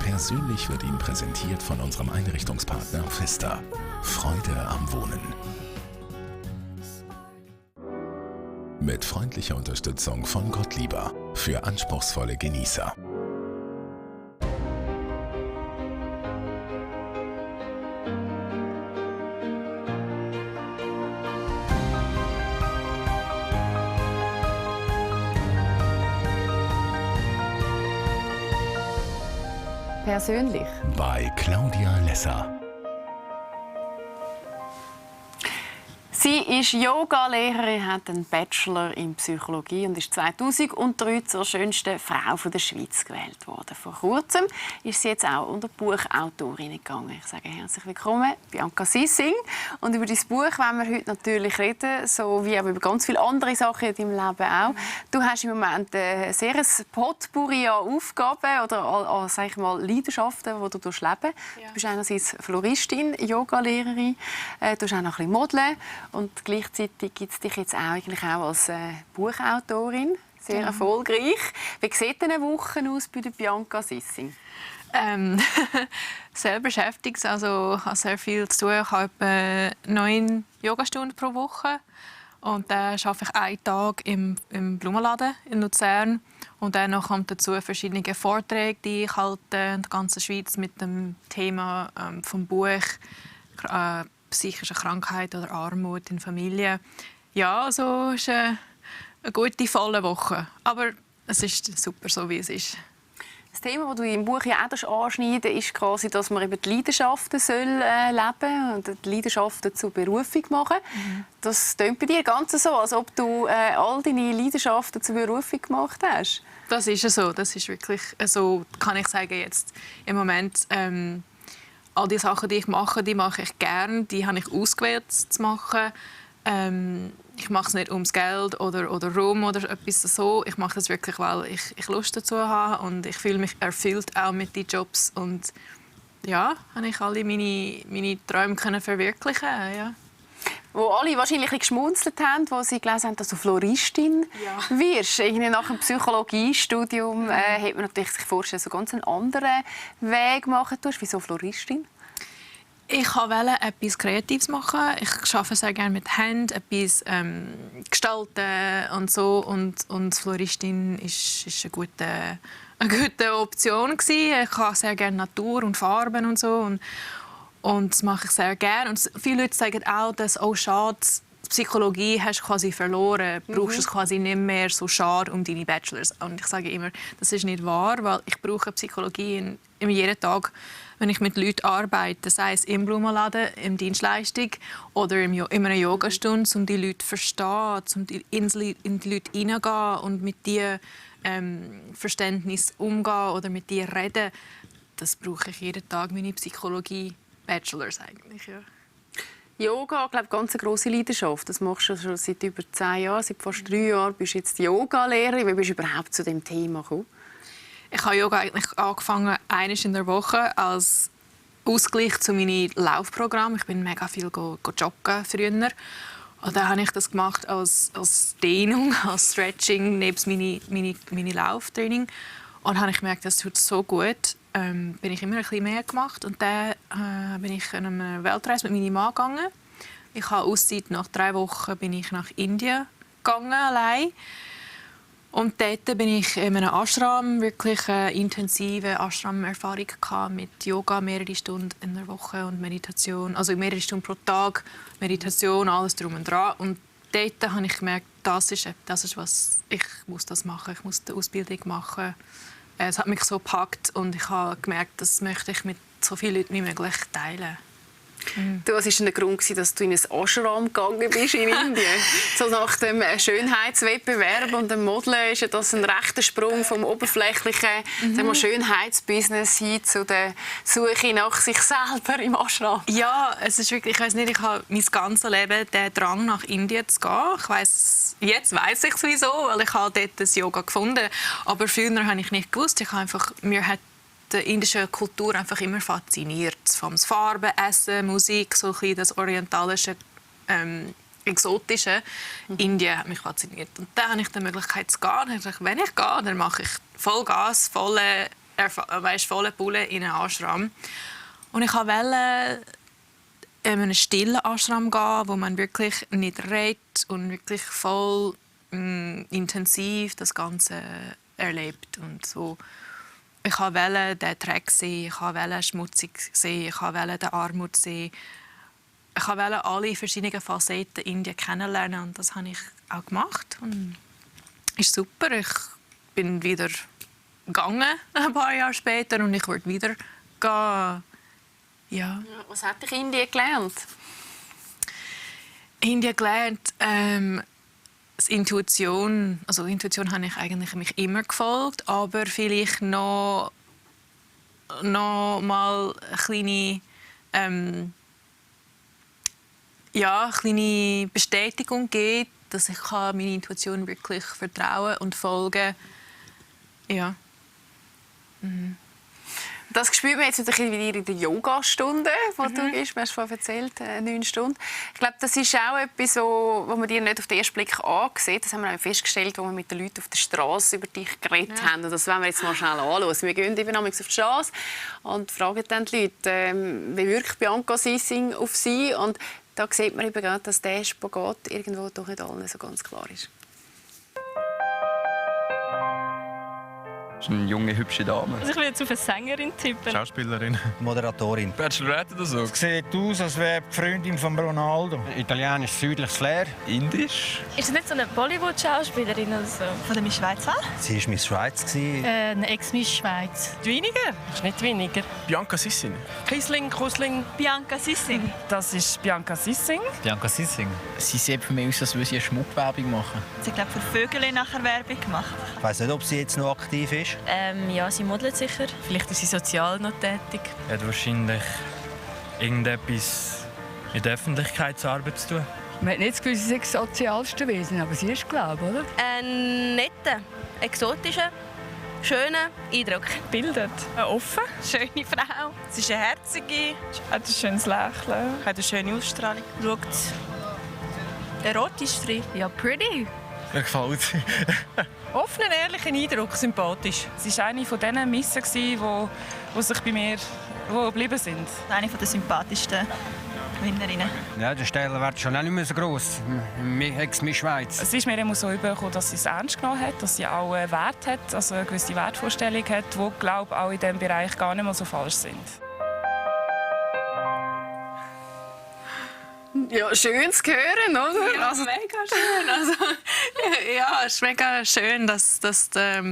Persönlich wird Ihnen präsentiert von unserem Einrichtungspartner Vista. Freude am Wohnen. Mit freundlicher Unterstützung von Gottlieber für anspruchsvolle Genießer. Persönlich. Bei Claudia Lesser. Sie ist Yoga-Lehrerin, hat einen Bachelor in Psychologie und ist 2003 zur schönsten Frau der Schweiz gewählt worden. Vor kurzem ist sie jetzt auch unter Buchautorinnen gegangen. Ich sage herzlich willkommen, Bianca Sissing. Und über dein Buch wollen wir heute natürlich reden, so wie auch über ganz viele andere Sachen in deinem Leben auch. Du hast im Moment ein sehr Potpourri an Aufgaben oder an sag ich mal, Leidenschaften, die du lebst. Ja. Du bist einerseits Floristin, Yoga-Lehrerin, du bist auch noch ein bisschen Modeln. Und gleichzeitig gibt es dich jetzt eigentlich auch als Buchautorin, sehr erfolgreich. Wie sieht eine Woche aus bei der Bianca Sissing? Sehr beschäftigt, also habe sehr viel zu tun. Ich habe etwa 9 Yogastunden pro Woche und dann arbeite ich einen Tag im Blumenladen in Luzern und dann noch kommt dazu verschiedene Vorträge, die ich halte in der ganzen Schweiz mit dem Thema vom Buch psychische Krankheit oder Armut in Familie. Ja, so ist eine gute, volle Woche. Aber es ist super, so wie es ist. Das Thema, das du im Buch ja auch anschneiden ist quasi, dass man eben die Leidenschaften leben und die Leidenschaften zur Berufung machen. Das klingt bei dir ganz so, als ob du all deine Leidenschaften zur Berufung gemacht hast. Das ist so. Das ist wirklich so, kann ich sagen, jetzt im Moment. All die Sachen, die mache ich gerne. Die habe ich ausgewählt zu machen. Ich mache es nicht ums Geld oder Ruhm oder etwas so. Ich mache das wirklich, weil ich Lust dazu habe und ich fühle mich erfüllt auch mit den Jobs. Und ja, habe ich alle meine Träume können verwirklichen. Ja. Wo alle wahrscheinlich geschmunzelt haben, als sie gelesen haben, dass du Floristin wirst. Nach dem Psychologiestudium hätte man natürlich sich vorstellen, so ganz einen anderen Weg machen. Wieso Floristin? Ich wollte etwas Kreatives machen. Ich arbeite sehr gerne mit Händen, etwas gestalten und so. Und Floristin ist eine gute Option gewesen. Ich habe sehr gerne Natur und Farben und so. Und das mache ich sehr gerne. Und viele Leute sagen auch, dass schade, Psychologie hast du quasi verloren. Du brauchst es quasi nicht mehr so schade um deine Bachelors. Und ich sage immer, das ist nicht wahr, weil ich brauche Psychologie jeden Tag, wenn ich mit Leuten arbeite, sei es im Blumenladen, in Dienstleistung oder in einer Yogastunde, um die Leute zu verstehen, um in die Leute hineingehen und mit dir Verständnis umgehen oder mit dir reden. Das brauche ich jeden Tag, meine Psychologie-Bachelors eigentlich, ja. Yoga, glaube ganz eine grosse Leidenschaft. Das machst du schon seit über 10 Jahren, seit fast 3 Jahren bist du jetzt Yoga-Lehrerin. Wie bist du überhaupt zu dem Thema gekommen? Ich habe Yoga eigentlich angefangen einmal in der Woche als Ausgleich zu meinem Laufprogramm. Ich bin mega viel joggen früher. Und dann habe ich das gemacht als Dehnung, als Stretching neben meine Lauftraining. Und habe ich gemerkt, das tut so gut. Bin ich immer ein bisschen mehr gemacht. Und dann bin ich an eine Weltreise mit meinem Mann gegangen. Ich habe Auszeit. Nach 3 Wochen bin ich nach Indien gegangen, allein. Und dort bin ich in einem Ashram, wirklich eine intensive Ashram-Erfahrung mit Yoga, mehrere Stunden in der Woche und Meditation, also mehrere Stunden pro Tag, Meditation, alles drum und dran. Und dort habe ich gemerkt, das ist was, ich muss das machen, ich muss die Ausbildung machen. Es hat mich so gepackt und ich habe gemerkt, das möchte ich mit so vielen Leuten wie möglich teilen. Was war der Grund, dass du in ein Ashram gegangen bist in Indien? So nach dem Schönheitswettbewerb und dem Modeln ist das ein rechter Sprung vom oberflächlichen Schönheitsbusiness hin zu der Suche nach sich selber im Ashram. Ja, es ist wirklich, ich weiß nicht, ich habe mein ganzes Leben den Drang nach Indien zu gehen. Jetzt weiss ich es wieso, weil ich habe dort das Yoga gefunden. Aber früher habe ich nicht gewusst. Mir hat die indische Kultur einfach immer fasziniert. Vom Farben, Essen, Musik, so ein das orientalische, exotische. Indien hat mich fasziniert. Und dann hatte ich die Möglichkeit zu gehen. Und ich dachte, wenn ich gehe, dann mache ich voll Gas, volle volle Pulle in einen Ashram. Und ich wollte in einen stillen Ashram gehen, wo man wirklich nicht redet und wirklich voll intensiv das Ganze erlebt. Und so. Ich wollte den Dreck sehen, ich wollte schmutzig sehen, ich wollte die Armut sehen. Ich wollte alle verschiedenen Facetten Indien kennenlernen und das habe ich auch gemacht. Und ist super. Ich bin wieder gegangen ein paar Jahre später und ich würde wieder gehen. Ja. Was hat dich in Indien gelernt? Indien gelernt, das Intuition. Also Intuition habe ich eigentlich mich immer gefolgt, aber vielleicht noch mal eine kleine Bestätigung geben, dass ich meiner Intuition wirklich vertrauen und folgen. Ja. Mhm. Das spürt man jetzt wieder in der Yogastunde, die du gibst. Du hast vorhin erzählt, 9 Stunden. Ich glaube, das ist auch etwas, wo man dir nicht auf den ersten Blick ansieht. Das haben wir auch festgestellt, als wir mit den Leuten auf der Straße über dich geredet haben. Und das wollen wir jetzt mal schnell anschauen. Wir gehen eben auf die Straße und fragen dann die Leute, wie wirkt Bianca Sissing auf sie? Und da sieht man eben gerade, dass der Spagat irgendwo doch nicht allen so ganz klar ist. Das ist eine junge, hübsche Dame. Also ich will jetzt auf eine Sängerin tippen. Schauspielerin. Moderatorin. Bachelorette oder so? Sieht aus, als wäre die Freundin von Ronaldo. Italienisch, südliches Flair. Indisch? Ist das nicht so eine Bollywood-Schauspielerin oder so? Von der Miss Schweiz an? Sie war Miss Schweiz. Eine Ex-Miss Schweiz. Weniger? Ist nicht weniger. Bianca Sissing. Kiesling, Kusling. Bianca Sissing. Das ist Bianca Sissing. Bianca Sissing. Sie sieht für mich aus, als würde sie eine Schmuckwerbung machen. Sie hat, glaube ich, für Vögel nachher Werbung gemacht. Ich weiss nicht, ob sie jetzt noch aktiv ist. Ja, sie modelt sicher. Vielleicht ist sie sozial noch tätig. Hat wahrscheinlich irgendetwas mit der Öffentlichkeitsarbeit zu tun. Man hat nicht das Gefühl, sie sei das sozialste Wesen, aber sie ist, glaube ich, oder? Ein netter, exotischer, schöner Eindruck. Bildet. Offen. Schöne Frau. Sie ist eine herzige. Hat ein schönes Lächeln. Hat eine schöne Ausstrahlung. Schaut erotisch drin. Ja, pretty. Mir gefällt sie. Offenen, ehrlichen Eindruck, sympathisch. Sie war eine von diesen Missen, die sich bei mir geblieben sind. Eine der sympathischsten Gewinnerinnen. Ja, der Stellenwert ist schon auch nicht mehr so gross. Ex-Miss Schweiz. Es ist mir immer so übergekommen, dass sie es ernst genommen hat, dass sie auch einen Wert hat, also eine gewisse Wertvorstellung hat, die, glaube ich, auch in diesem Bereich gar nicht mehr so falsch sind. Ja, schön zu hören, oder? Ja, also, mega schön. Also, ja, es ist mega schön, dass der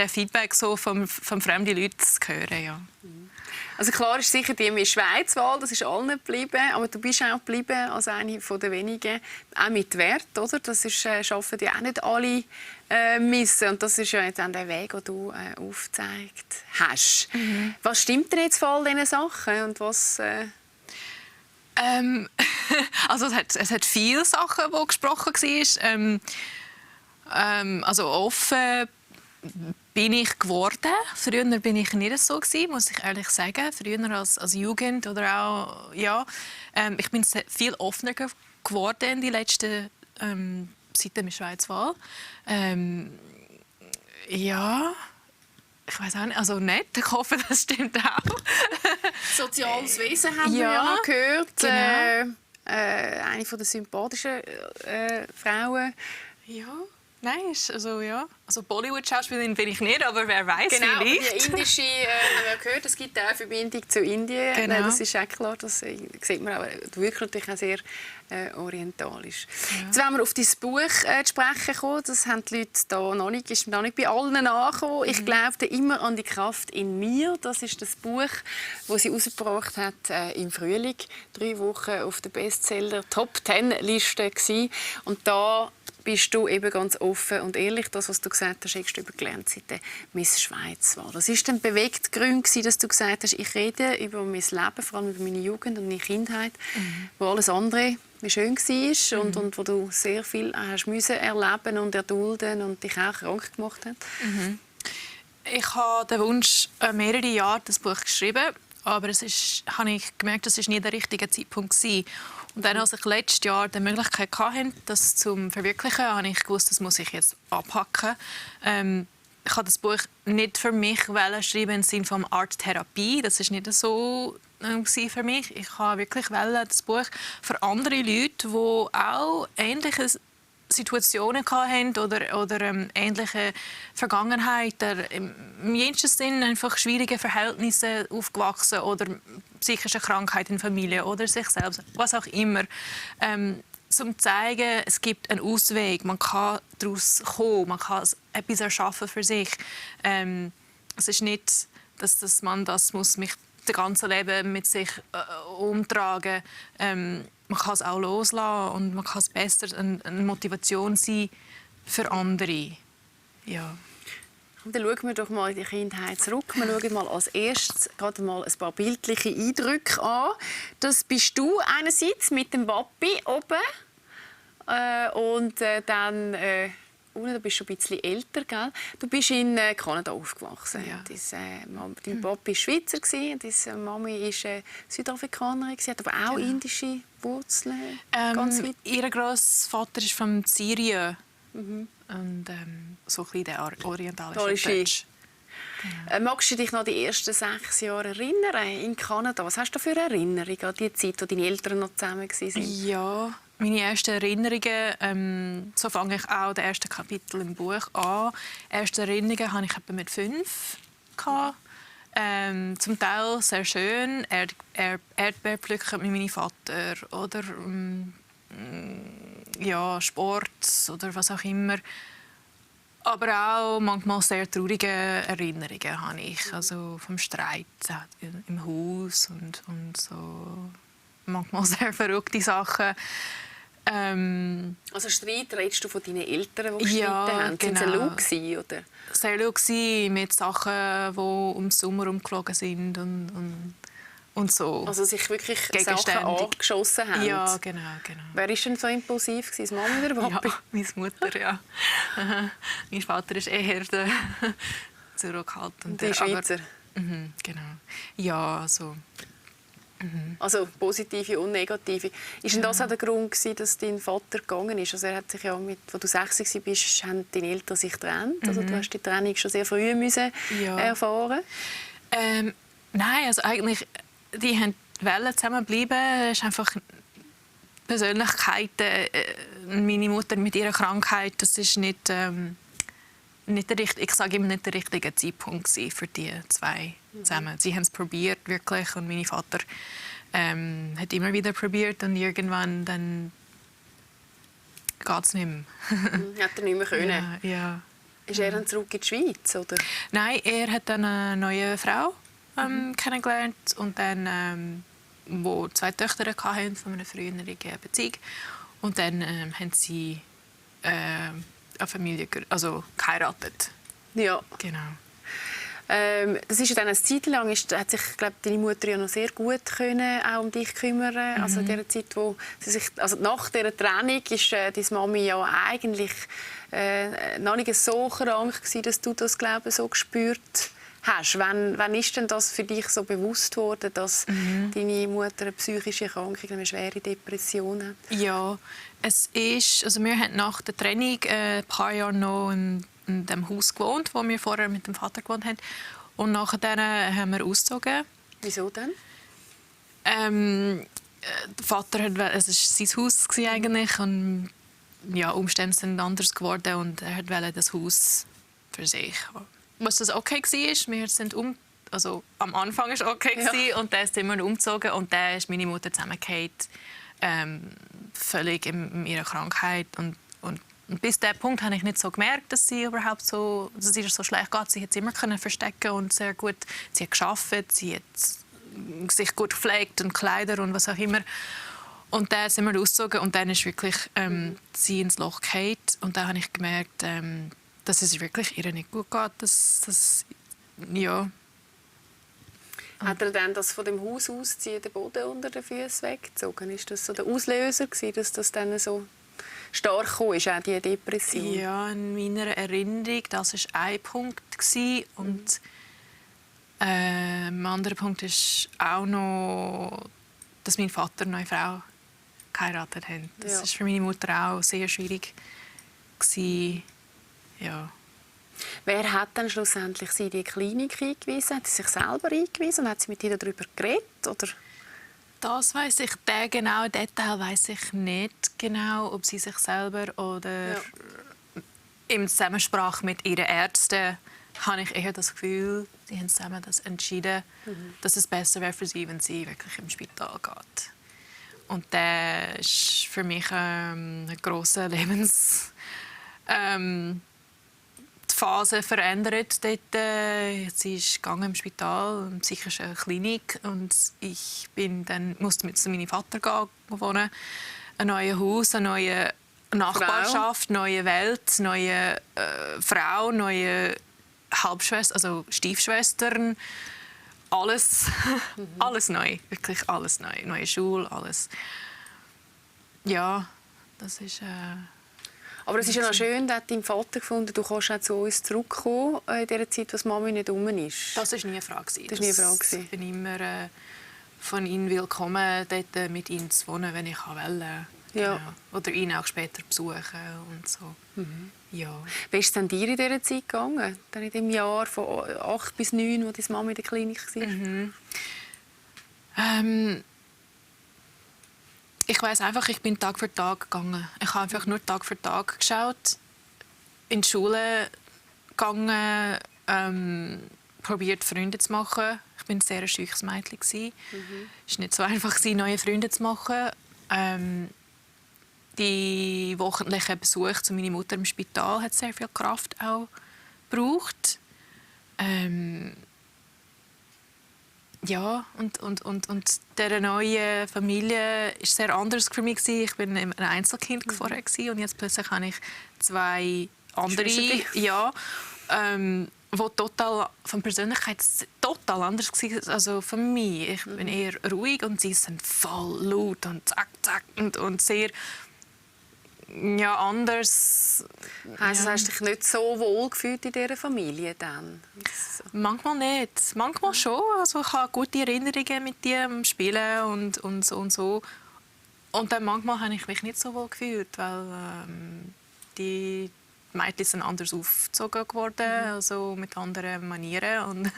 Feedback so vom fremden Leuten zu hören. Ja. Also klar ist sicher die Miss Schweiz-Wahl, das ist allen geblieben, aber du bist auch geblieben als eine der wenigen, auch mit Wert, oder? Das schaffen ja auch nicht alle Missen und das ist ja jetzt auch der Weg, den du aufgezeigt hast. Mhm. Was stimmt denn jetzt von all diesen Sachen und was... Also es hat viele Sachen, die gesprochen waren. Also offen bin ich geworden. Früher bin ich nicht so gewesen, muss ich ehrlich sagen. Früher als Jugend oder auch ja. Ich bin viel offener geworden in die letzten seit der Schweiz-Wahl. Ja. Ich weiß auch nicht, also nicht. Ich hoffe, das stimmt auch. Soziales Wesen haben wir ja noch gehört. Genau. Eine der sympathischen Frauen. Ja, nein, also ja. Also Bollywood-Schauspielerin bin ich nicht, aber wer weiß, genau, vielleicht. Die indische haben wir gehört, es gibt auch eine Verbindung zu Indien. Genau. Das ist auch klar, das sieht man auch. Du wirkst natürlich auch sehr orientalisch. Ja. Jetzt wollen wir auf dein Buch zu sprechen kommen. Das haben die Leute da noch nicht, ist noch nicht bei allen angekommen. Ich glaubte immer an die Kraft in mir. Das ist das Buch, das sie herausgebracht hat im Frühling. 3 Wochen auf der Bestseller-Top-10-Liste gewesen. Und da bist du eben ganz offen und ehrlich. Das, was du gesagt hast, hast du übergelernt seit der Miss Schweiz war. Das war dann bewegt Grund, dass du gesagt hast, ich rede über mein Leben, vor allem über meine Jugend und meine Kindheit, wo alles andere wie schön war und wo du sehr viel hast müssen erleben und erdulden und dich auch krank gemacht hat. Ich habe den Wunsch mehrere Jahre das Buch geschrieben, aber habe ich gemerkt, das war nie der richtige Zeitpunkt gewesen. Und dann, als ich letztes Jahr die Möglichkeit hatte, das zu verwirklichen, habe ich gewusst, das muss ich jetzt abhacken. ich habe das Buch nicht für mich schreiben im Sinne von Arttherapie. Das ist nicht so für mich. Ich habe wirklich das Buch für andere Leute, die auch ähnliche Situationen hatten oder ähnliche Vergangenheiten. Im jensten Sinn einfach schwierige Verhältnisse aufgewachsen oder psychische Krankheit in der Familie oder sich selbst, was auch immer. Zum zeigen, es gibt einen Ausweg, man kann daraus kommen, man kann etwas erschaffen für sich. Es ist nicht, dass man das muss mich das ganze Leben mit sich umtragen. Man kann es auch loslassen und man kann es besser eine Motivation sein für andere. Ja. Und dann schauen wir doch mal in die Kindheit zurück. Wir schauen mal als erstes gerade mal ein paar bildliche Eindrücke an. Das bist du einerseits mit dem Papi oben und dann unten, du bist schon ein bisschen älter, gell? Du bist in Kanada aufgewachsen. Ja. Dein Papi war Schweizer und deine Mami war Südafrikanerin, hat aber auch indische Wurzeln. Ganz weit. Ihr Großvater ist von Syrien. Und so ein bisschen der orientalische Touch. Genau. Magst du dich noch die ersten 6 Jahre erinnern in Kanada? Was hast du für Erinnerungen an die Zeit, wo deine Eltern noch zusammen waren? Ja, meine ersten Erinnerungen, so fange ich auch das erste Kapitel im Buch an. Erste Erinnerungen hatte ich etwa mit 5. Zum Teil sehr schön, Erdbeer pflücken mit meinem Vater oder ja, Sport oder was auch immer. Aber auch manchmal sehr traurige Erinnerungen habe ich. Also vom Streit im Haus und so. Manchmal sehr verrückte Sachen. Also Streit redest du von deinen Eltern, die gestritten haben? Genau. Sind sie laut gewesen, oder? Sehr laut gewesen, mit Sachen, die um Sommer umgeflogen sind und so. Also sich wirklich Sachen angeschossen haben? Ja, genau. Wer war denn so impulsiv? Das Mama oder Papi? Ja, meine Mutter, ja. Mein Vater ist eher der zurückhaltende. Die Schweizer? Genau. Ja, so. Also positive und negative. Ist denn das auch der Grund, dass dein Vater gegangen ist? Also er hat sich ja als du 6 warst, haben deine Eltern sich getrennt. Also du hast die Trennung schon sehr früh erfahren. Nein, also eigentlich, die wollten zusammenbleiben. Es ist einfach Persönlichkeiten. Meine Mutter mit ihrer Krankheit, das ist nicht der ich sage immer nicht der richtige Zeitpunkt für die zwei zusammen. Sie haben es probiert wirklich und mein Vater hat immer wieder probiert und irgendwann dann geht es nicht mehr. Hat er nicht mehr können? Ja. Ist er dann zurück in die Schweiz, oder? Nein, er hat dann eine neue Frau kennengelernt und dann wo 2 Töchter hatten von einer früheren Beziehung und dann haben sie eine Familie geheiratet. Ja. Genau. Das ist ja dann eine Zeit lang, hat sich deine Mutter ja noch sehr gut können, auch um dich kümmern. Also in der Zeit, wo sie sich, also nach dieser Trennung ist deine Mami ja eigentlich noch nicht so krank gewesen, dass du das, glaube ich, so gespürt hast. Wann ist denn das für dich so bewusst worden, dass deine Mutter eine psychische Erkrankung, eine schwere Depression hat? Ja, es ist, also wir haben nach der Trennung ein paar Jahre noch in dem Haus gewohnt, wo wir vorher mit dem Vater gewohnt haben. Und nachher haben wir ausgezogen. Wieso denn? Der Vater es war sein Haus eigentlich und ja, Umstände sind anders geworden und er wollte das Haus für sich. Was das okay war, wir sind also am Anfang war es okay und dann sind wir umgezogen und dann ist meine Mutter zusammengefallen, völlig in ihrer Krankheit und bis zu diesem Punkt habe ich nicht so gemerkt, dass sie überhaupt so, dass es ihr so schlecht geht. Sie hat es immer verstecken und sehr gut. Sie hat gearbeitet, sie hat sich gut gepflegt und Kleider und was auch immer. Und dann sind wir ausgezogen und dann ist wirklich sie ins Loch gefallen. Und dann habe ich gemerkt, dass es wirklich ihr nicht gut geht. Ja. Hat er dann das von dem Haus ausziehen, den Boden unter den Füßen weggezogen? Ist das so der Auslöser gewesen, dass das dann so stark kam, ist auch die Depression? Ja, in meiner Erinnerung, das war ein Punkt. Und ein anderer Punkt ist auch noch, dass mein Vater eine neue Frau geheiratet hat. Das war für meine Mutter auch sehr schwierig. Ja. Wer hat dann schlussendlich Sie in die Klinik eingewiesen? Hat sie sich selber eingewiesen und hat sie mit Ihnen darüber geredet? Oder? Das weiss ich, den genauen Detail weiss ich nicht genau, ob sie sich selber oder im Zusammensprache mit ihren Ärzten, habe ich eher das Gefühl, sie haben zusammen das entschieden, dass es besser wäre für sie, wenn sie wirklich im Spital geht. Und das ist für mich eine grosse Phase verändert dort. Sie ist gegangen im Spital, in psychische Klinik, und ich musste mit meinem Vater wohnen. Ein neues Haus, eine neue Nachbarschaft, neue Welt, neue Frau, neue Halbschwester, also Stiefschwestern. Alles, alles neu, wirklich alles neu. Neue Schule, alles. Ja, das ist... Aber es ist ja noch schön, dass dein Vater gefunden, du kannst auch zu uns zurückkommen in der Zeit, als Mami nicht rum ist. Das war nie eine Frage. Das war nie eine Frage. Ich bin immer von ihm willkommen, dort mit ihm zu wohnen, wenn ich wollte. Ja. Genau. Oder ihn auch später besuchen und so. Ja. Wie ist es denn dir in dieser Zeit gegangen? Dann in dem Jahr von 8 bis 9, wo deine Mama in der Klinik war? Ich weiss einfach, ich bin Tag für Tag gegangen. Ich habe einfach nur Tag für Tag geschaut, in die Schule gegangen, probiert Freunde zu machen. Ich war ein sehr schüchternes Mädchen. Es war nicht so einfach, neue Freunde zu machen. Die wöchentlichen Besuche zu meiner Mutter im Spital hat sehr viel Kraft auch gebraucht. Ja, und diese neue Familie war sehr anders für mich. Ich war ein Einzelkind vorher und jetzt plötzlich habe ich 2 andere, die total von Persönlichkeit total anders waren also von mir. Ich bin eher ruhig und sie sind voll laut und zack, zack und sehr anders. Also hast du dich nicht so wohl gefühlt in dieser Familie dann? Manchmal nicht. Manchmal schon. Also ich habe gute Erinnerungen mit dem Spielen und so. Und dann manchmal habe ich mich nicht so wohl gefühlt, weil die Mädchen sind anders aufgezogen geworden, also mit anderen Manieren. Und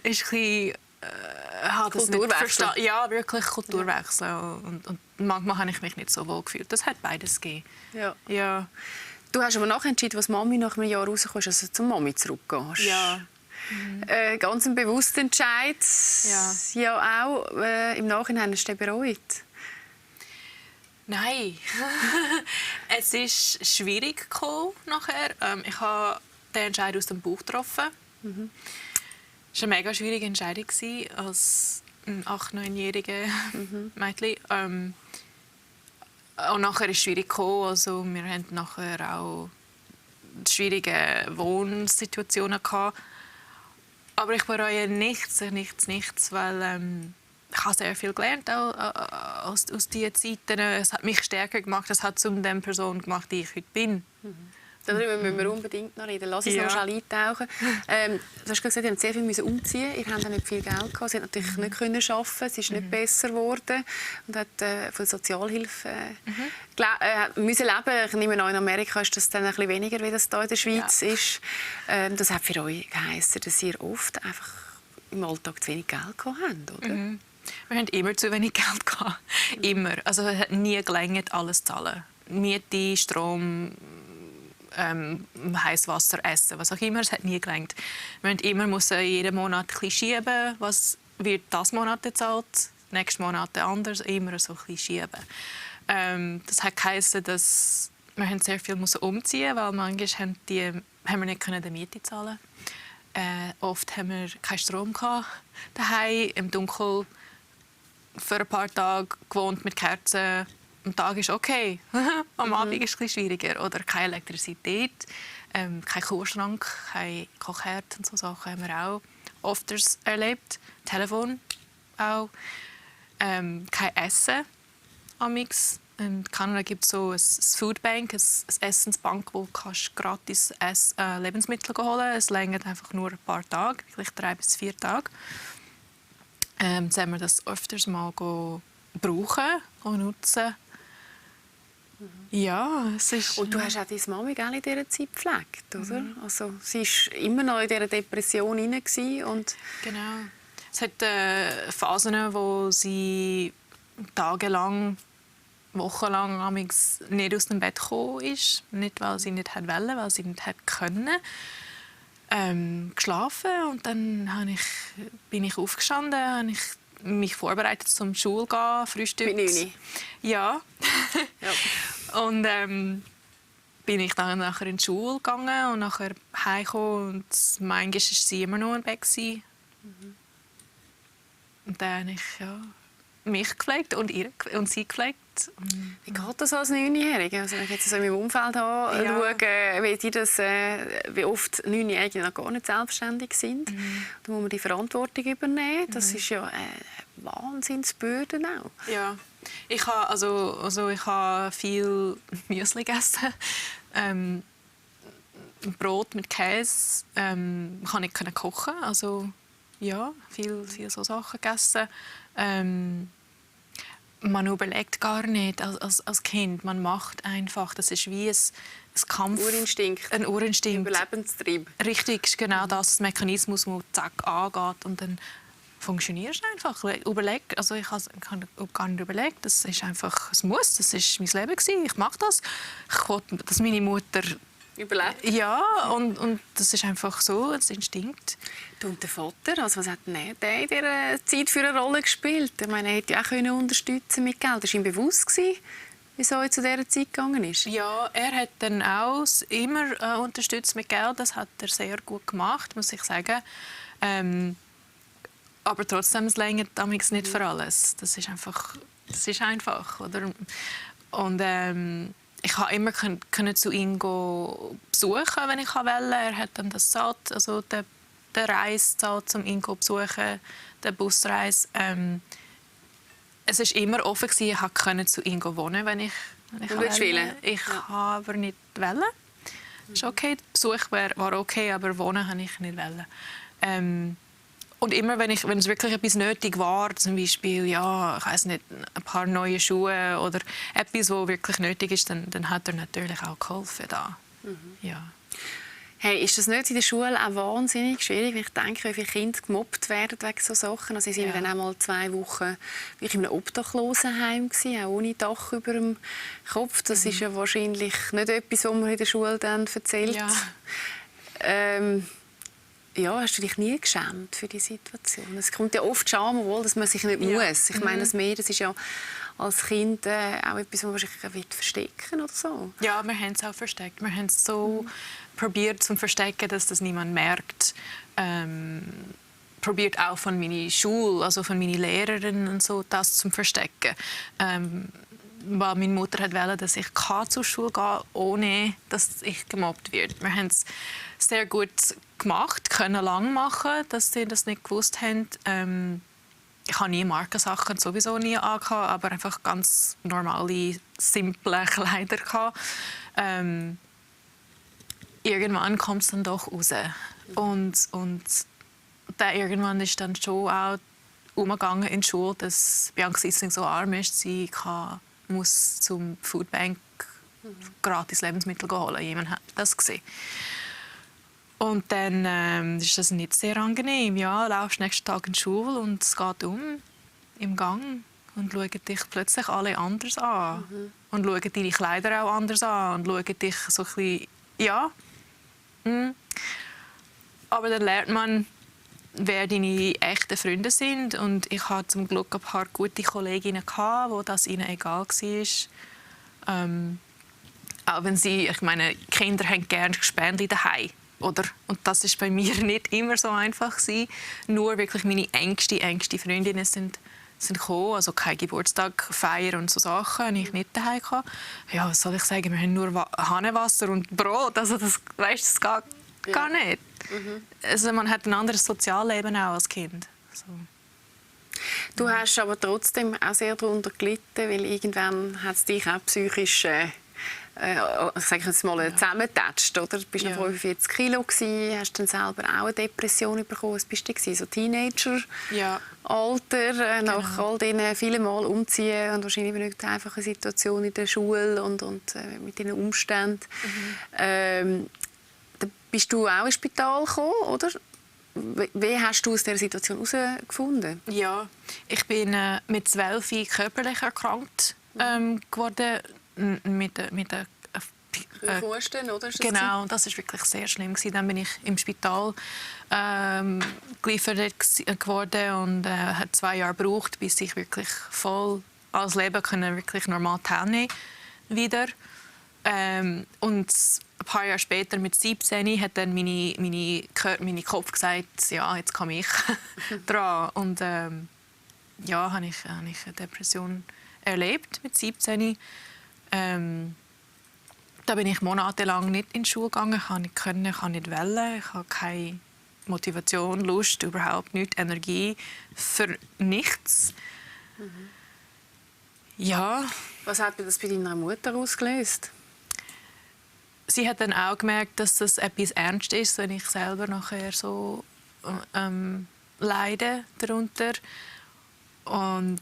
ist ein Kulturwechsel. Ja, wirklich Kulturwechsel. Und manchmal habe ich mich nicht so wohl gefühlt. Das hat beides gegeben. Ja. Du hast aber nachher entschieden, als Mami nach einem Jahr rauskommst, dass du zur Mami zurückgehst. Ja. Ganz ein bewusster Entscheid. Ja auch. Im Nachhinein hast du den bereut? Nein. Es ist schwierig gekommen nachher. Ich habe den Entscheid aus dem Bauch getroffen. Es war eine mega schwierige Entscheidung als ein 8-, 9-jähriger Mädchen. Und nachher ist es schwierig gekommen. Also wir hatten nachher auch schwierige Wohnsituationen gehabt. Aber ich bereue nichts, weil ich habe sehr viel gelernt aus diesen Zeiten. Es hat mich stärker gemacht. Es hat zu der Person gemacht, die ich heute bin. Darüber müssen wir unbedingt noch reden. Lass uns noch schnell eintauchen. Du hast gesagt, Sie mussten sehr viel umziehen. Ihr habt nicht viel Geld gehabt. Sie konnten natürlich nicht arbeiten. Es ist nicht besser geworden und hat von Sozialhilfe müssen leben. Ich nehme an, in Amerika ist das dann ein bisschen weniger, wie das hier in der Schweiz ist. Das hat für euch geheißen, dass ihr oft einfach im Alltag zu wenig Geld gehabt habt, oder? Wir hatten immer zu wenig Geld gehabt. Immer. Also es hat nie gelangt, alles zu zahlen. Miete, Strom, Heißwasser, Essen, was auch immer. Es hat nie gelangt. Wir mussten immer jeden Monat ein bisschen schieben. Was wird das Monat gezahlt? Nächsten Monat anders. Immer so ein bisschen schieben. Das hat geheißen, dass wir sehr viel umziehen mussten, weil manchmal haben wir nicht die Miete zahlen. Oft haben wir keinen Strom daheim, im Dunkeln für ein paar Tage gewohnt mit Kerzen. Am Tag ist okay. Am Abend ist es schwieriger. Oder keine Elektrizität, kein Kühlschrank, kein Kochherd und so Sachen haben wir auch oft erlebt. Telefon auch. Kein Essen amix. In Kanada gibt es so ein Foodbank, eine Essensbank, wo du gratis Lebensmittel holen kannst. Es reicht einfach nur ein paar Tage, vielleicht 3 bis 4 Tage. Jetzt haben wir das öfters mal brauchen und nutzen. Ja, es ist... Und du hast auch deine Mami in dieser Zeit gepflegt, oder? Also, sie war immer noch in dieser Depression hinein und... Genau. Es hat Phasen, wo sie tagelang, wochenlang amigs nicht aus dem Bett gekommen ist. Nicht, weil sie nicht wollte, weil sie nicht können. Geschlafen und dann bin ich aufgestanden, habe ich mich vorbereitet zum Schule gehen, Frühstück. Mit 9? Ja. Ja. Und bin ich dann nachher in die Schule gegangen und nachher heimgekommen und manchmal war sie immer noch im Bett. Und dann habe ich mich gepflegt und sie gepflegt. Wie geht das als 9-Jährige? Also wenn ich jetzt so in meinem Umfeld anschaue, wie oft 9-Jährige noch gar nicht selbstständig sind, da muss man die Verantwortung übernehmen. Das ist ja eine Wahnsinnsbürde auch. Ja, ich habe viel Müsli gegessen. Brot mit Käse. Ich konnte nicht kochen. Also, ja, viel so Sachen gegessen. Man überlegt gar nicht als Kind. Man macht einfach. Das ist wie ein Kampf.Urinstinkt. Ein Urinstinkt. Überlebenstrieb. Richtig, ist genau das Mechanismus, der zack angeht und dann funktionierst du einfach. Überleg, also ich habe gar nicht überlegt. Das ist einfach, es muss. Das ist mein Leben gewesen. Ich mache das. Ich wollte, dass meine Mutter überlebt. Ja, und das ist einfach so, ein Instinkt. Und der Vater, also was hat der in dieser Zeit für eine Rolle gespielt? Ich meine, er hätte ja auch unterstützen mit Geld. War ihm bewusst, wieso er zu dieser Zeit gegangen ist? Ja, er hat dann auch immer unterstützt mit Geld. Das hat er sehr gut gemacht, muss ich sagen. Aber trotzdem, es reicht damals nicht für alles. Das ist einfach, oder? Und ich konnte immer zu ihm besuchen, wenn ich wollte. Er hat dann das gezahlt, also den Reis gezahlt, um ihn zu besuchen, den Busreis. Es war immer offen, ich konnte zu ihm wohnen, wenn ich wollte. Ich wollte aber nicht. Das ist okay, der Besuch war okay, aber wohnen wollte ich nicht. Und immer, wenn es wirklich etwas nötig war, zum Beispiel, ja, ich weiss nicht, ein paar neue Schuhe oder etwas, was wirklich nötig ist, dann hat er natürlich auch geholfen da. Ja. Hey, ist das nicht in der Schule auch wahnsinnig schwierig, wenn ich denke, wie viele Kinder gemobbt werden wegen so Sachen? Also, sie waren dann auch mal 2 Wochen in einem Obdachlosenheim, auch ohne Dach über dem Kopf. Das ist ja wahrscheinlich nicht etwas, was man in der Schule dann erzählt. Ja, hast du dich nie geschämt für die Situation? Es kommt ja oft Scham, obwohl dass man sich nicht muss. Ich meine, das ist ja als Kind auch etwas, was man sich verstecken oder so. Ja, wir haben es auch versteckt. Wir haben es so probiert zu verstecken, dass das niemand merkt. Probiert auch von meiner Schule, also von meinen Lehrerinnen und so, das zu verstecken. Weil meine Mutter wollte, dass ich zur Schule gehen, ohne dass ich gemobbt werde. Wir haben es sehr gut gemacht, können lang machen, dass sie das nicht gewusst haben. Ich habe nie Markensachen sowieso nie angehabt, aber einfach ganz normale, simple Kleider. Irgendwann kommt es dann doch raus. Und dann irgendwann ist dann schon auch umgegangen in die Schule, dass Bianca Issling so arm ist, sie muss zum Foodbank gratis Lebensmittel holen. Jemand hat das gesehen. Und dann ist das nicht sehr angenehm. Ja, laufst nächsten Tag in die Schule und es geht im Gang und schauen dich plötzlich alle anders an. Und schauen deine Kleider auch anders an und schauen dich so ein bisschen, ja. Aber dann lernt man, wer deine echten Freunde sind. Und ich hatte zum Glück ein paar gute Kolleginnen, wo das ihnen egal war. Auch wenn ich meine, Kinder haben gerne Gespendli daheim. Oder? Und das ist bei mir nicht immer so einfach gewesen. Nur wirklich meine engsten Freundinnen sind gekommen. Also kein Geburtstag feiern und so Sachen habe ich nicht daheim gehabt. Ja, was soll ich sagen? Wir haben nur Hahnenwasser und Brot. Also das geht gar nicht. Also man hat ein anderes Sozialleben auch als Kind. So. Du hast aber trotzdem auch sehr darunter gelitten, weil irgendwann hat es dich auch psychisch ich sage jetzt mal, zusammengetatscht, oder? Du warst noch 45 Kilo, hast dann selber auch eine Depression bekommen. Was bist du gewesen? So Teenager-Alter, nach all diesen vielen Mal umziehen und wahrscheinlich nicht einfach eine Situation in der Schule und mit diesen Umständen. Dann bist du auch ins Spital gekommen, oder? Wie hast du aus dieser Situation herausgefunden? Ja, ich bin mit 12 körperlich erkrankt geworden. Mit der Vorstellen, oder? Genau, das war wirklich sehr schlimm. Dann bin ich im Spital geliefert geworden und hat 2 Jahre gebraucht, bis ich wirklich voll als Leben wirklich normal teilnehmen wieder. Und ein paar Jahre später, mit 17, hat dann meine Kopf gesagt, ja, jetzt komme ich dran. Und ja, habe ich eine Depression erlebt mit 17. Da bin ich monatelang nicht in die Schule gegangen. Ich konnte nicht können, ich konnte nicht wollen. Ich hatte keine Motivation, Lust, überhaupt nichts, Energie für nichts. Ja. Was hat das bei deiner Mutter ausgelöst? Sie hat dann auch gemerkt, dass das etwas ernst ist, wenn ich selber nachher so leide darunter. Und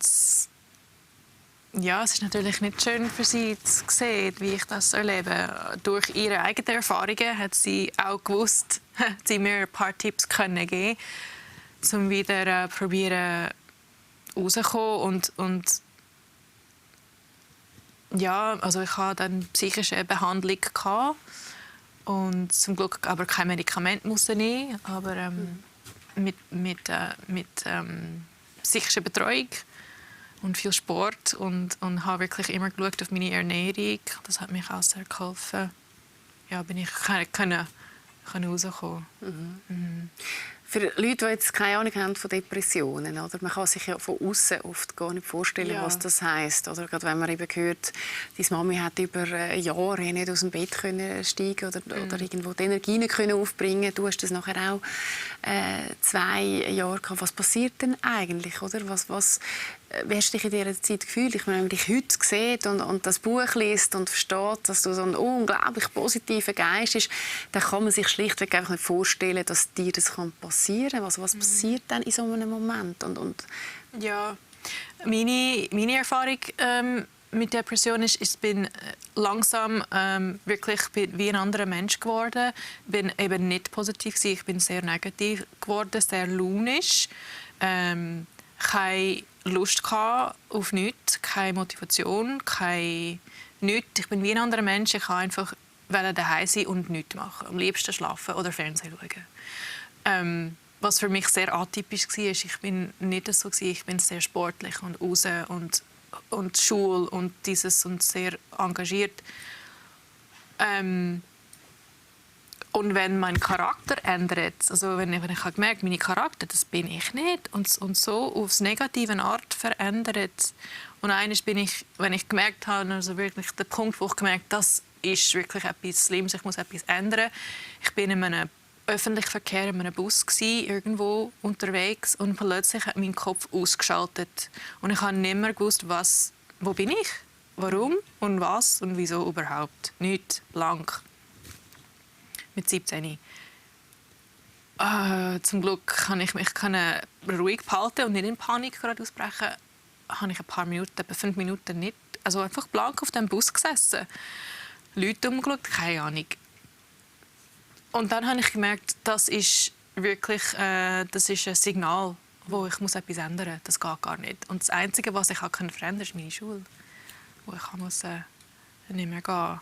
ja, es ist natürlich nicht schön für sie zu sehen, wie ich das erlebe. Durch ihre eigenen Erfahrungen hat sie auch gewusst, sie mir ein paar Tipps können geben, um wieder probieren rauszukommen und ja, also ich hatte dann psychische Behandlung gehabt und zum Glück aber kein Medikament musste nehmen, aber mit psychischer Betreuung und viel Sport und habe wirklich immer geschaut auf meine Ernährung. Das hat mich auch sehr geholfen. Ja, bin ich können rauskommen. Für Leute, die jetzt keine Ahnung haben von Depressionen, oder? Man kann sich ja von außen oft gar nicht vorstellen, was das heisst. Oder gerade wenn man eben hört, deine Mami hat über Jahre nicht aus dem Bett können steigen oder irgendwo die Energie nicht können aufbringen. Du hast das nachher auch 2 Jahre gehabt. Was passiert denn eigentlich, oder? Wie hast du dich in dieser Zeit gefühlt? Ich meine, wenn man dich heute sieht und das Buch liest und versteht, dass du so ein unglaublich positiver Geist bist, dann kann man sich schlichtweg einfach nicht vorstellen, dass dir das passieren kann. Was passiert denn in so einem Moment? Ja, meine Erfahrung mit Depression ist, ich bin langsam wirklich wie ein anderer Mensch geworden. Ich bin eben nicht positiv gewesen. Ich bin sehr negativ geworden, sehr launisch. Keine Lust auf nichts, keine Motivation, nichts. Ich bin wie ein anderer Mensch. Ich kann einfach daheim sein und nichts machen. Am liebsten schlafen oder Fernsehen schauen. Was für mich sehr atypisch war, ich bin nicht so, ich bin sehr sportlich und raus und Schule und dieses und sehr engagiert. Und wenn mein Charakter ändert, also wenn ich habe gemerkt, mein Charakter, das bin ich nicht und so aufs negative Art verändert. Und eines bin ich, wenn ich gemerkt habe, also wirklich der Punkt, wo ich gemerkt habe, das ist wirklich etwas Schlimmes, ich muss etwas ändern. Ich bin in einem öffentlichen Verkehr, in einem Bus irgendwo unterwegs und plötzlich hat mein Kopf ausgeschaltet und ich habe nicht mehr gewusst, wo bin ich, warum und was und wieso überhaupt. Nichts, blank. Mit 17. Zum Glück kann ich mich ruhig behalten und nicht in Panik gerade ausbrechen. Habe ich ein paar Minuten, etwa 5 Minuten nicht, also einfach blank auf dem Bus gesessen. Leute umgeschaut, keine Ahnung. Und dann habe ich gemerkt, das ist wirklich das ist ein Signal, wo ich muss etwas ändern muss. Das geht gar nicht. Und das Einzige, was ich verändern konnte, ist meine Schule, wo ich muss nicht mehr gehen.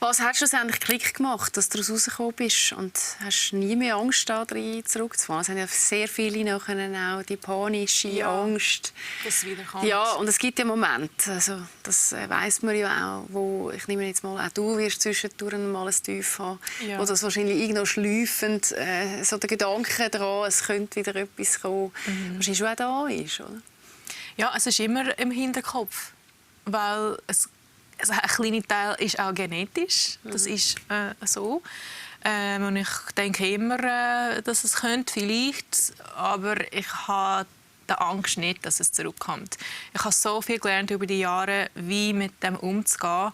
Was hat schlussendlich Klick gemacht, dass du daraus rausgekommen bist? Und hast nie mehr Angst, da zurückzufahren? Es haben ja sehr viele nachher auch die panische Angst. Dass es wiederkommt. Ja, und es gibt ja Momente, also das weiss man ja auch, wo, ich nehme jetzt mal, auch du wirst zwischendurch mal ein Tief haben, wo das wahrscheinlich irgendwo schleifend, so der Gedanke daran, es könnte wieder etwas kommen, wahrscheinlich schon auch da ist, oder? Ja, es ist immer im Hinterkopf, weil ein kleiner Teil ist auch genetisch, das ist so. Und ich denke immer, dass es könnte, vielleicht, aber ich habe die Angst nicht, dass es zurückkommt. Ich habe so viel gelernt über die Jahre, wie mit dem umzugehen.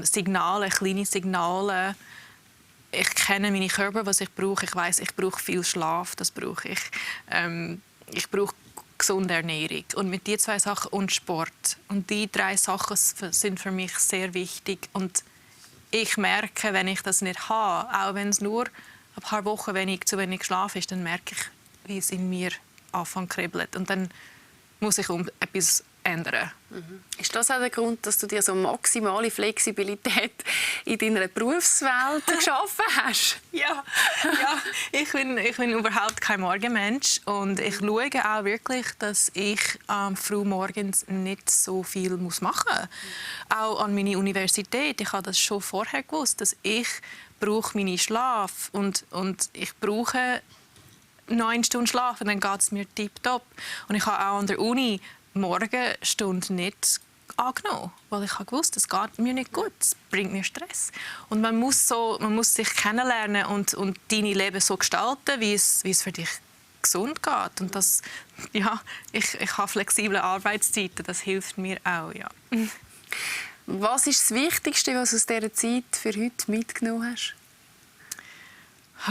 Signale, kleine Signale. Ich kenne meine Körper, was ich brauche. Ich weiß, ich brauche viel Schlaf, das brauche ich. Ich brauche gesunde Ernährung. Und mit diesen 2 Sachen und Sport. Und die 3 Sachen sind für mich sehr wichtig. Und ich merke, wenn ich das nicht habe, auch wenn es nur ein paar Wochen zu wenig Schlaf ist, dann merke ich, wie es in mir anfängt zu kribbeln. Und dann muss ich etwas ändern. Ist das auch der Grund, dass du dir so maximale Flexibilität in deiner Berufswelt geschaffen hast? Ja. Ich bin überhaupt kein Morgenmensch und ich schaue auch wirklich, dass ich früh morgens nicht so viel machen muss. Auch an meiner Universität. Ich habe das schon vorher gewusst, dass ich brauche meinen Schlaf und ich brauche 9 Stunden Schlaf und dann geht es mir tipptopp. Und ich habe auch an der Uni Morgenstunde nicht angenommen, weil ich gewusst habe, es geht mir nicht gut, es bringt mir Stress. Und man muss sich kennenlernen und dein Leben so gestalten, wie es für dich gesund geht. Und das, ja, ich habe flexible Arbeitszeiten, das hilft mir auch, ja. Was ist das Wichtigste, was du aus dieser Zeit für heute mitgenommen hast?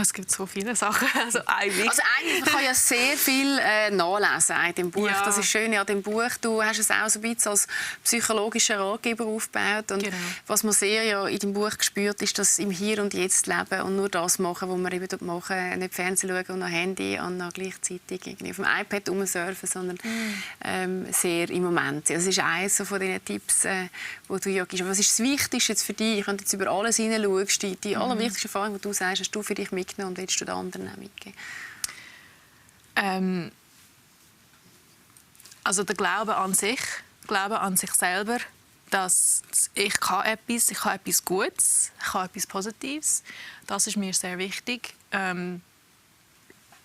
Es gibt so viele Sachen. Also eigentlich man kann ja sehr viel nachlesen in dem Buch. Ja. Das ist schön an dem Buch. Du hast es auch so ein bisschen als psychologischer Ratgeber aufgebaut. Und genau. was man sehr ja in dem Buch spürt, ist, dass im Hier und Jetzt leben und nur das machen, was wir eben dort machen, nicht Fernsehen schauen und noch Handy und noch gleichzeitig irgendwie auf dem iPad rumsurfen, sondern sehr im Moment. Das ist eines von diesen Tipps, die du ja gibst. Aber was ist das Wichtigste jetzt für dich, wenn du jetzt über alles hineinschaust, die allerwichtigste Erfahrung, die du sagst, hast du für dich mitgenommen und willst du den anderen auch mitgeben? Also der Glaube an sich selber, dass ich kann etwas Gutes, ich kann etwas Positives. Das ist mir sehr wichtig.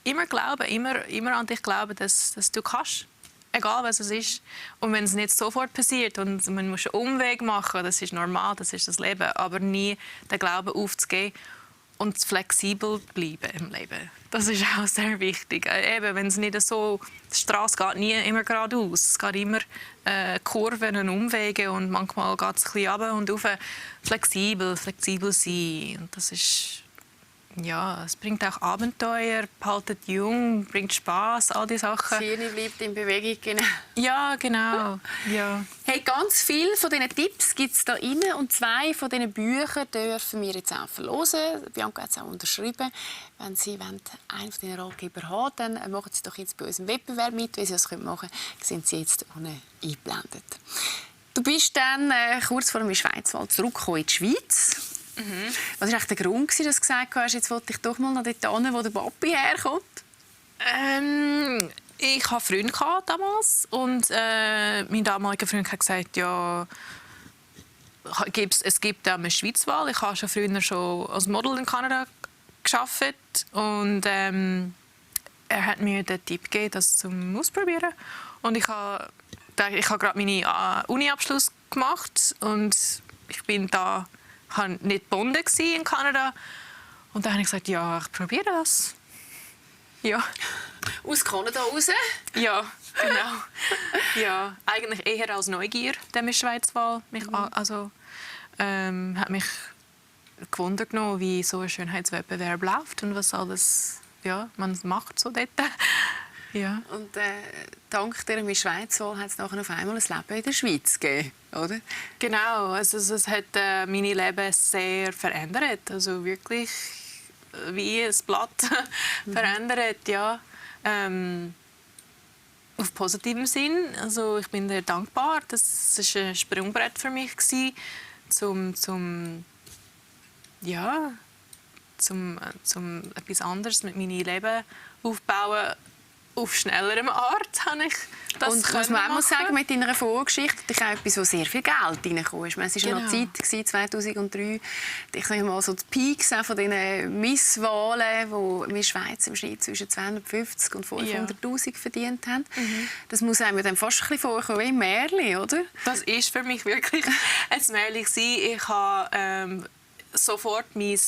Immer glauben, immer an dich glauben, dass du kannst. Egal, was es ist. Und wenn es nicht sofort passiert und man muss einen Umweg machen, das ist normal, das ist das Leben. Aber nie den Glauben aufzugeben und flexibel bleiben im Leben. Das ist auch sehr wichtig. Eben, wenn es nicht so, die Straße geht nie immer geradeaus. Es geht immer Kurven und Umwege und manchmal geht es ein bisschen runter und rauf. Flexibel sein. Und das ist, ja, es bringt auch Abenteuer, haltet jung, bringt Spaß, all diese Sachen. Das Hirn bleibt in Bewegung, genau. Ja, genau. Ja. Hey, ganz viele von diesen Tipps gibt es da rein und 2 von diesen Büchern dürfen wir jetzt auch verlosen. Bianca hat es auch unterschrieben. Wenn Sie einen von diesen Ratgeber haben, dann machen Sie doch jetzt bei uns im Wettbewerb mit. Wie Sie das machen können, sind Sie jetzt unten eingeblendet. Du bist dann kurz vor dem Schweizwald zurückgekommen in die Schweiz. Was war der Grund, dass du gesagt hast, jetzt wollte ich doch mal nach dort hin, wo der Papi herkommt? Ich hatte Freunde damals und mein damaliger Freund hat gesagt, ja, es gibt eine Schweizwahl. Ich habe schon früher als Model in Kanada gearbeitet und er hat mir den Tipp gegeben, das zum Ausprobieren. Und ich habe gerade meinen Uni-Abschluss gemacht und ich bin da nicht gebunden in Kanada. Und dann habe ich gesagt, ja, ich probiere das. Ja. Aus Kanada raus? Ja, genau. Ja, eigentlich eher als Neugier, die Schweizwahl. Hat mich gewundert genommen, wie so ein Schönheitswettbewerb läuft und was alles man macht so dort. Ja. Und dank dieser Schweizwahl hat es nachher auf einmal ein Leben in der Schweiz gegeben, oder? Genau, also es hat mein Leben sehr verändert, also wirklich wie ein Blatt verändert, ja. Auf positivem Sinn, also ich bin sehr dankbar, das war ein Sprungbrett für mich gewesen, zum etwas anderes mit meinem Leben aufbauen. Auf schnellerem Art habe ich das und was man auch muss sagen, mit deiner Vorgeschichte ist auch etwas, wo sehr viel Geld reingekommen ist. Es war noch Zeit, 2003, ich sage mal so die Peaks von diesen Misswahlen, wo wir Schweiz im Schnitt zwischen 250 und 500'000 verdient haben. Das muss einem dann fast ein bisschen vorkommen wie ein Märchen, oder? Das ist für mich wirklich ein Märchen. Ich habe sofort mein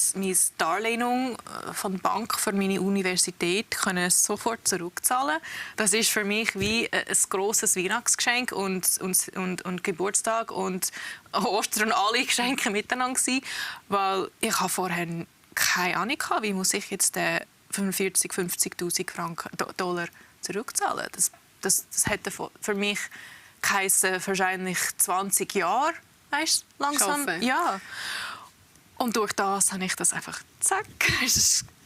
Darlehen von der Bank für meine Universität können sofort zurückzahlen. Das ist für mich wie ein grosses Weihnachtsgeschenk und Geburtstag und Ostern und alle Geschenke miteinander gewesen, weil ich habe vorher keine Ahnung hatte, wie muss ich jetzt 45.000-50.000 Franken Dollar zurückzahlen. Das hätte für mich geheißen, wahrscheinlich 20 Jahre, weißt, langsam. Schaffen. Ja. Und durch das habe ich das einfach zack.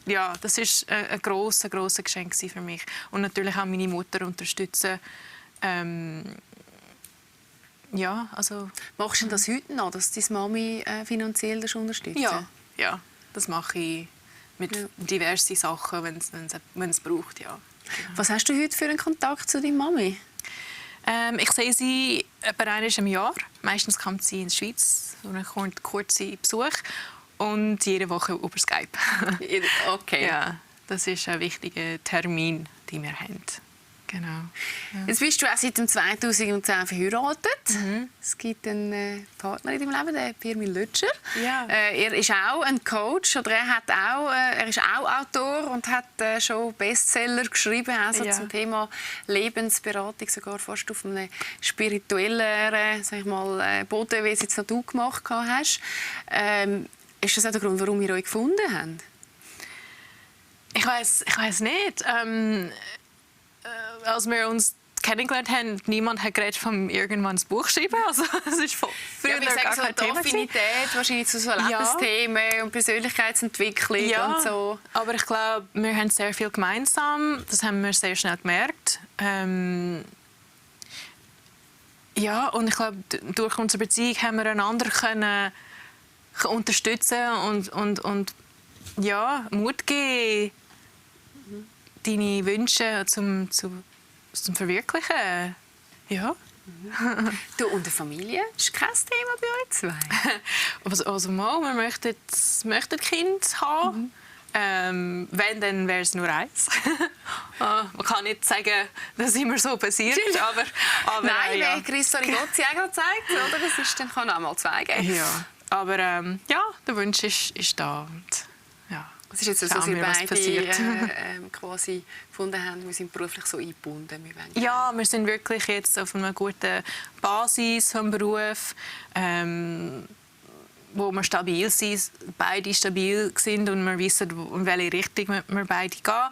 Ja, das ist ein grosses Geschenk für mich. Und natürlich auch meine Mutter unterstützen. Ja, also... Machst du das heute noch, dass deine Mami finanziell das unterstützt? Ja, das mache ich mit diversen Sachen, wenn es braucht, ja. Was hast du heute für einen Kontakt zu deiner Mami? Ich sehe sie etwa einmal im Jahr. Meistens kommt sie in die Schweiz, so einen kurzen Besuch. Und jede Woche über Skype. Okay. Ja, das ist ein wichtiger Termin, den wir haben. Genau. Ja. Jetzt bist du auch seit 2010 verheiratet. Es gibt einen Partner in deinem Leben, den Pirmin Lötscher. Ja. Er ist auch ein Coach, oder er ist auch Autor und hat schon Bestseller geschrieben, also zum Thema Lebensberatung, sogar fast auf einem spirituellen, sag ich mal, Boden, wie es jetzt noch du gemacht hast. Ist das auch der Grund, warum wir euch gefunden haben? Ich weiß nicht. Als wir uns kennengelernt haben, niemand hat geredet von irgendwann ein Buch schreiben. Also es ist früher ich sage gar kein die Thema Affinität wahrscheinlich zu so Lebensthemen und Persönlichkeitsentwicklung und so. Aber ich glaube, wir haben sehr viel gemeinsam. Das haben wir sehr schnell gemerkt. Ja, und ich glaube, durch unsere Beziehung haben wir einander können unterstützen und ja, Mut geben, deine Wünsche zum Verwirklichen. Ja. Du und die Familie ist kein Thema bei euch zwei? Also mal, wir möchten Kind haben. Wenn, dann wäre es nur eins. Man kann nicht sagen, dass immer so passiert, aber nein, ja. wie Christo Rigozzi auch gerade sagt, oder? Das ist, dann kann auch mal zwei geben. Ja, aber ja, der Wunsch ist da. Und, ja. Es ist jetzt so, dass wir beide quasi gefunden haben, wir sind beruflich so eingebunden. Ja, wir sind wirklich jetzt auf einer guten Basis vom Beruf, wo wir stabil sind, beide stabil sind und wir wissen, in welche Richtung wir beide gehen.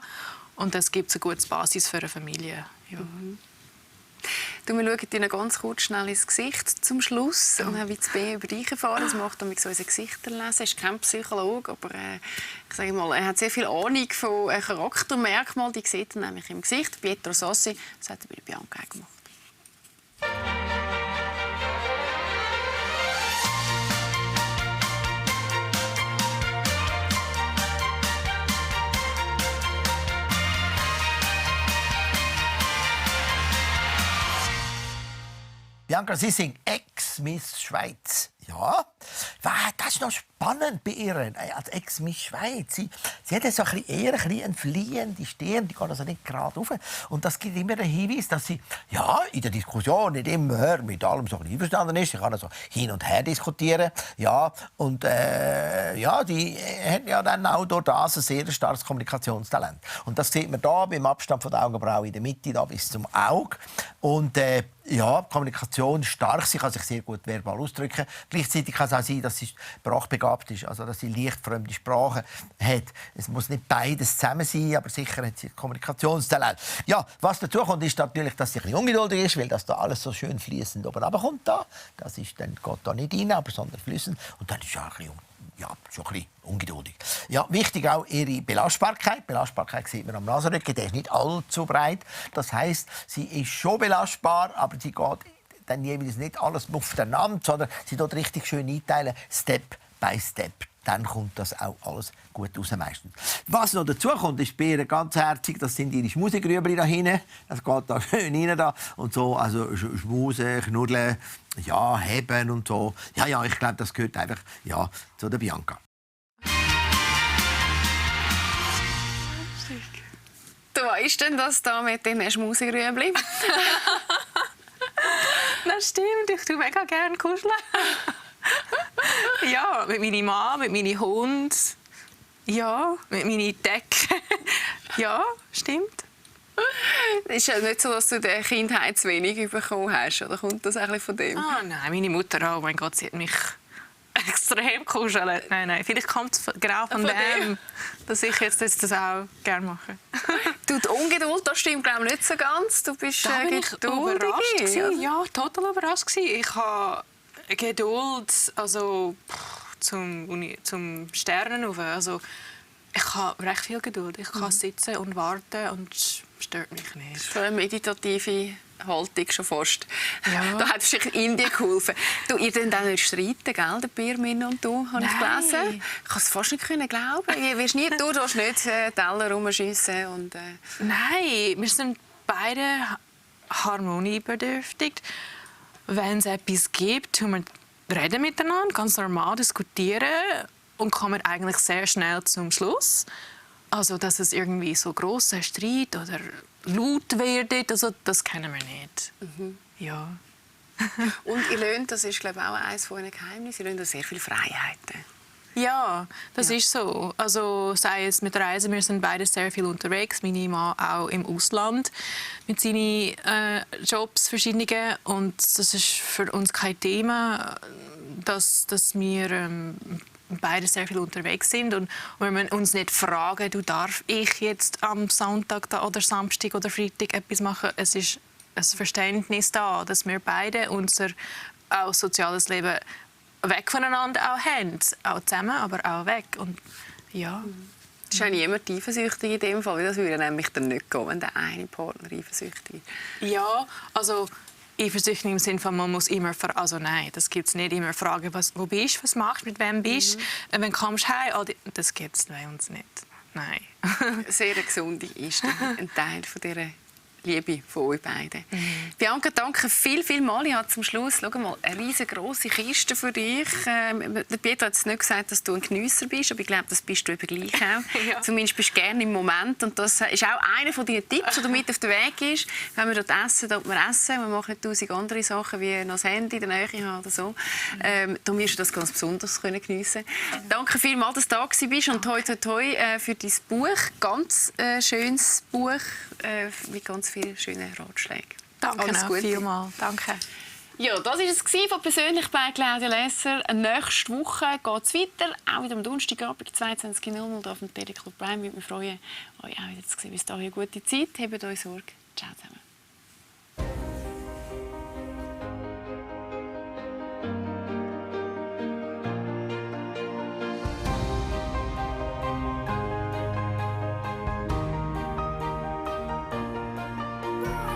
Und das gibt eine gute Basis für eine Familie. Ja. Wir schauen Ihnen ganz kurz schnell ins Gesicht zum Schluss und haben jetzt über dich erfahren. Das macht damit so unser Gesichter lesen. Er ist kein Psychologe, aber ich sage mal, er hat sehr viel Ahnung von Charaktermerkmalen. Die sieht er nämlich im Gesicht. Pietro Sossi, das hat er bei Bianca gemacht. Bianca, Sie sind Ex-Miss Schweiz. Ja, das ist noch spannend bei ihr, als Ex-Miss Schweiz. Sie hat so eher eine fliehende Stirn, die geht also nicht gerade rauf. Und das gibt immer den Hinweis, dass sie in der Diskussion nicht immer mit allem so einverstanden ist. Sie kann also hin und her diskutieren. Ja, und die hat ja dann auch durch das ein sehr starkes Kommunikationstalent. Und das sieht man hier beim Abstand von der Augenbraue in der Mitte da bis zum Auge. Und Kommunikation ist stark, sie kann sich sehr gut verbal ausdrücken. Gleichzeitig kann es auch sein, dass sie sprachbegabt ist, also dass sie leicht fremde Sprachen hat. Es muss nicht beides zusammen sein, aber sicher hat sie Kommunikationstalent. Ja, was dazu kommt, ist natürlich, dass sie ein bisschen ungeduldig ist, weil das da alles so schön fließend oben runterkommt. Das ist dann, geht da nicht rein, aber sondern fließend. Und dann ist sie auch schon ein bisschen ungeduldig. Ja, wichtig auch ihre Belastbarkeit. Belastbarkeit sieht man am Nasenrücken, der ist nicht allzu breit. Das heisst, sie ist schon belastbar, aber sie geht dann jeweils nicht alles aufeinander, sondern sie tut richtig schön einteilen, Step by Step. Dann kommt das auch alles gut raus meistens. Was noch dazu kommt, ist bei ihr ganz herzig, das sind ihre Schmusegrübli da hinten. Das geht da schön rein da. Und so, also schmusen, knuddeln, ja, heben und so. Ja, ich glaube, das gehört einfach zu der Bianca. Du weißt denn, dass da mit den Schmusegrübli? Das stimmt, ich tue mega gerne kuscheln. Ja, mit meinem Mann, mit meinem Hund. Ja, mit meinen Decken. Ja, stimmt. Es ist ja nicht so, dass du in der Kindheit zu wenig bekommen hast, oder kommt das eigentlich von dem? Ah, nein, meine Mutter, oh mein Gott, sie hat mich extrem kuschelt. Nein, vielleicht kommt es genau von dem, dass ich jetzt das auch gerne mache. Du, die Ungeduld, das stimmt glaube ich nicht so ganz. Du bist Da bin ich geduldig. überrascht gewesen. Ja, total überrascht gewesen. Ich habe Geduld, also zum Sternen rauf. Also ich habe recht viel Geduld. Ich kann sitzen und warten und es stört mich nicht. So eine meditative Haltung schon fast. Ja. Da hat wahrscheinlich Indien geholfen. Du, ihr könnt auch nicht streiten, gell? Der Birmin und du, habe ich gelesen. Ich kann es fast nicht glauben. Du darfst nicht Teller rumschiessen und Nein, wir sind beide harmoniebedürftig. Wenn es etwas gibt, tun wir reden miteinander, ganz normal diskutieren und kommen eigentlich sehr schnell zum Schluss. Also, dass es irgendwie so grosser Streit oder laut wird, also, das kennen wir nicht. Ja. Und ihr lernt, das ist glaube ich auch eines von euren Geheimnissen, ihr lernt sehr viele Freiheiten. Ja, das ist so. Also sei es mit Reisen, wir sind beide sehr viel unterwegs. Meine Mann auch im Ausland mit seinen Jobs verschiedenen. Und das ist für uns kein Thema, dass wir beide sehr viel unterwegs sind. Und wenn wir uns nicht fragen, du darf ich jetzt am Sonntag oder Samstag oder Freitag etwas machen, es ist ein Verständnis da, dass wir beide unser auch soziales Leben weg voneinander auch haben. Auch zusammen, aber auch weg. Und, ja. Es ist auch niemand eifersüchtig in dem Fall, weil das würde nämlich dann nicht gehen, wenn der eine Partner eifersüchtig ist. Ja, also eifersüchtig im Sinne von, man muss immer also nein, das gibt es nicht. Immer fragen, wo bist du, was machst du, mit wem bist du, wenn kommst du heim, das gibt es bei uns nicht. Nein. Sehr gesunde ist ein Teil von dieser Liebe von euch beiden. Bianca, danke viel mal. Ich habe zum Schluss mal, eine riesengroße Kiste für dich. Der Pietro hat es nicht gesagt, dass du ein Geniesser bist, aber ich glaube, das bist du eben gleich auch. Ja. Zumindest bist du gerne im Moment. Und das ist auch einer von deinen Tipps, der mit auf den Weg ist. Wenn wir dort essen, dort wir essen. Wir machen nicht 1000 andere Sachen, wie noch das Handy in der Nähe haben oder so. Du wirst das ganz besonders geniessen können. Danke vielmals, dass du da bist. Und toi für dein Buch. Ganz schönes Buch mit ganz vielen schönen Ratschlägen. Danke vielmals. Danke. Ja, das war es von «Persönlich» bei Claudia Lesser. Nächste Woche geht es weiter, auch wieder am Donnerstagabend 22:00 auf dem Teleclub Prime. Ich würde mich freuen, euch auch wieder zu sehen. Bis dahin eine gute Zeit. Habt euch Sorge. Ciao zusammen.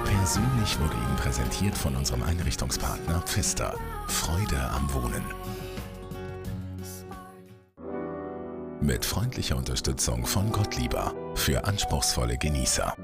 Persönlich wurde Ihnen präsentiert von unserem Einrichtungspartner Pfister. Freude am Wohnen. Mit freundlicher Unterstützung von Gottlieber für anspruchsvolle Genießer.